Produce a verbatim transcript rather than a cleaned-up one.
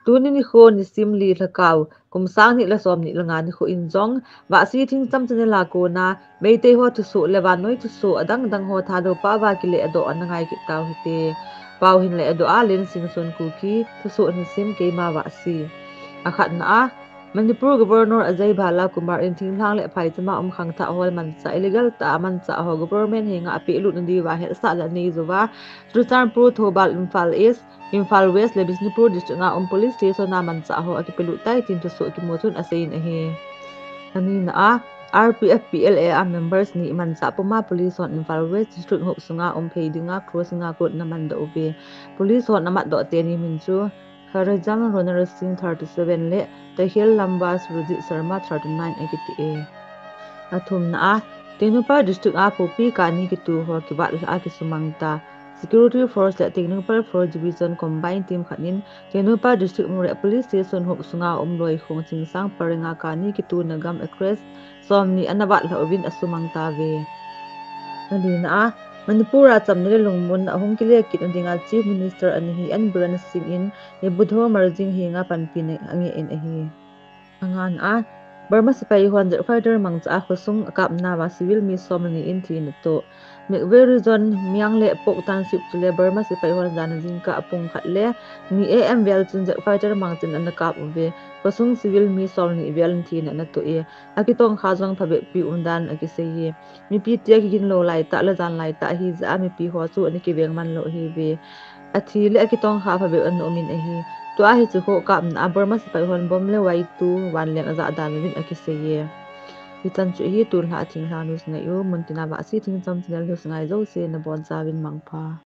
Tuni nikho nisim li lhakao, kum sang ni le som ni le nga nikho in jong, Vahsi Thingcham channel a kona, Meitei ho thusoh le vannoi thusoh adang dang ho Thadou pao a kile adoh ana ngai kit tau hite. Pao hin le adoh a Lensingson Kuki, thusoh nisim keima Vahsi. Akhatna a, Manipur Governor Ajay Bhalla Kumar in thinglhang le phaichama um khangthah hol manchah illegal tah a manchah ho government henga apehlut nadiuva hetsah le anei jouva, Churachandpur, Thoubal, Imphal East, Imphal West le Bishnupur district a um police station a manchah ho akipelut tai tin thusoh kimu chun aseiyin ahi. Anina a, R P F P L A a members ni manchah puma police hon Imphal West district huop sunga um phei dinga crossing a kotna amandoh uve. Police hon amatdoh teni min chu Kharajam Ronar Singh thirty seven le Tahil Lamba Surajit Sharma thirty nine akiti e. Athumna a, Tengnoupal district a khopi kani kitu ho kivatlha a kisumang ta. Security Force le Tengnoupal Force Division combined team khat in Tengnoupal district Moreh police station huop sunga um loikhong Chingsang parenga kani kituna gam acres somni ana vatlha uvin asumang tauve. Alina a, Manipur a chamna le lungmonna ahung kile kit nadinga Chief Minister anahi N Biren Singh in Ibudho Marjing henga panpina angeh in ahi. Angana a, Burma sepai hon jet fighter mangcha a khosung akapnauva civil mi somni in thina atoh. Magway Region, Miang le Pok Township chule Burma sepai hon jan jingkah pung khat le ni A M vel chun jet fighter mangchan ana kap uve. Khosung civil mi somni vel in thina ana toh e. Akitongkha jong phabep pi umdan akiseiye. Mipi tia kigin lou laitah le jan laitah ahijeh a mipi ho chu ana kiveng man lou ahiuve. Athi le akitongkha phabep ana umin ahi. Tua hiche kho kapna a Burma sepai hon bomb le Y two vanleng ajah dan uvin akiseiye. Hichan chu ahi, tulha a thinglhang news ngai u, muntina Vahsi Thingcham channel news ngai jouse nabonchauvin mangpha.